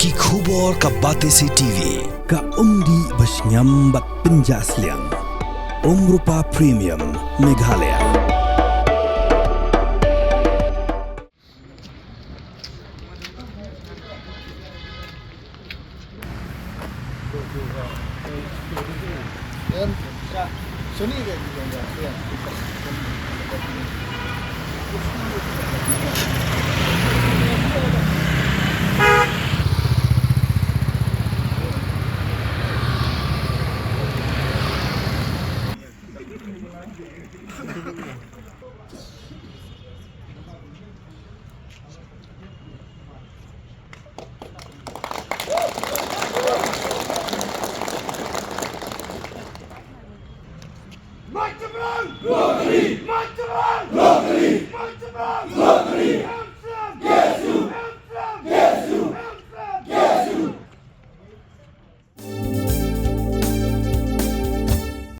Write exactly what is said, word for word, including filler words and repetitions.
Ki khubor ka Batesi T V, ka umdih ba shngiam bad pynjah sliang. Umrupa Premium, Meghalaya.